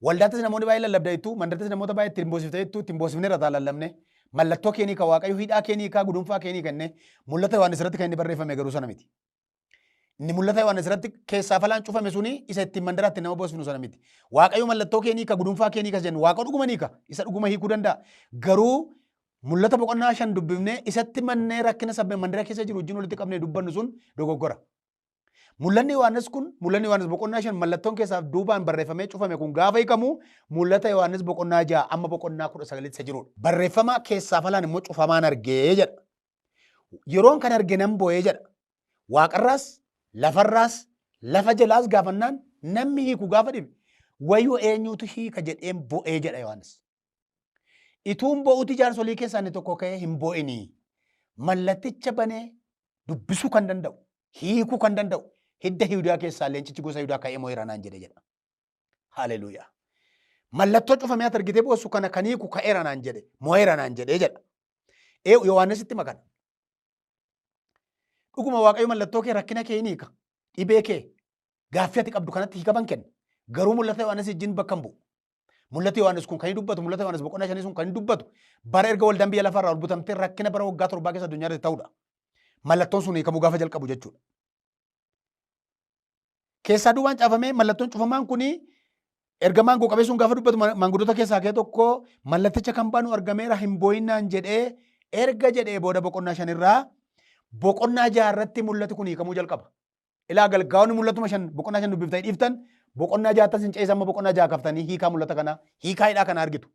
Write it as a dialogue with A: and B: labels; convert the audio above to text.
A: Waldaattis namoonni baay'ee lallabda jettu, mandattis namoota baay'ee ittiin boosifte jettu, ittiin boosifneerra ta'a lallabne. Mallattoo keenii ka Waaqayyo hidhaa keenii ka gudunfaa keenii kenne mul'ata Yohaannis irratti kan inni barreeffame garuu sana miti. Inni mul'ata Yohaannis irratti keessaa falaan cufame suni isa ittiin mandaraatti nama boosifnu sana miti. Waaqayyo mallattoo keenii ka gudunfaa keenii ka jennu Waaqa dhuguma ni ka isa dhuguma hiikuu danda'a. Garuu mul'ata boqonnaa 5 dubbifnee isatti mannee rakkina sabbe mandara keessa jiru wajjin walitti qabnee dubbannu sun dogoggora. Mul'anni Yohaannis kun mul'anni Yohaannis boqonnaa 5 mallattoon keessaaf duubaan barreeffamee cufame kun gaafa hiikamu mul'ata Yohaannis boqonnaa 6 amma boqonnaa 19 isa jirudha. Barreeffama keessaaf alaan immoo cufamaan argee jedha. Yeroon kan arge nan boo'ee jedha. Waaqarraas, lafarraas, lafa jalaas gaafannaan namni hiiku gaafa dhibe wayyoo eenyutu hiika jedheen bo'ee jedha Yohaannis. Ituun bo'uti jaarsolii keessaa inni tokko ka'ee hin bo'inii. Mallatticha banee dubbisuu kan danda'u, hiikuu kan danda'u hidda Yihudaa keessaa leencichi gosa Yihudaa ka'ee mo'eera naan jedhe jedha. Haleluuyaa. Mallattoo cufamee ati argitee boossu kana kan hiiku ka'eera naan jedhe, mo'eera naan jedhee jedha. Ee Yohaannisitti makana. Dhuguma Waaqayyo mallattoo kee rakkina kee hin hiika. Dhibee kee gaaffii ati qabdu kanatti hiikaman kenna. Garuu mul'ata Yohaannis wajjin bakka hin bu'u. Mul'ati Yohaannis kun kan inni dubbatu mul'ata Yohaannis boqonnaa shanii sun kan inni dubbatu bara erga waldaan biyya lafaarraa ol butamtee rakkina bara waggaa torbaa keessa addunyaa irratti ta'udha. Mallattoon sun hiikamuu gaafa jalqabu jechuudha. Keessaa duubaan caafamee mallattoon cufamaan kuni ergamaan goqabee sun gaafa dubbatu maanguddoota keessaa kee tokko mallatticha kan banu argameera hin boo'innaan jedhee erga jedhee booda boqonnaa shanirraa boqonnaa jaarratti mul'ati kun hiikamuu jalqaba. Ilaa galgaa'onni mul'atuma 5 boqonnaa 5 dubbiftanii dhiiftan boqonnaa jaattas hin ceesan amma boqonnaa 6 kaftanii hiikaa mul'ata kanaa hiikaa hidhaa kana argitu.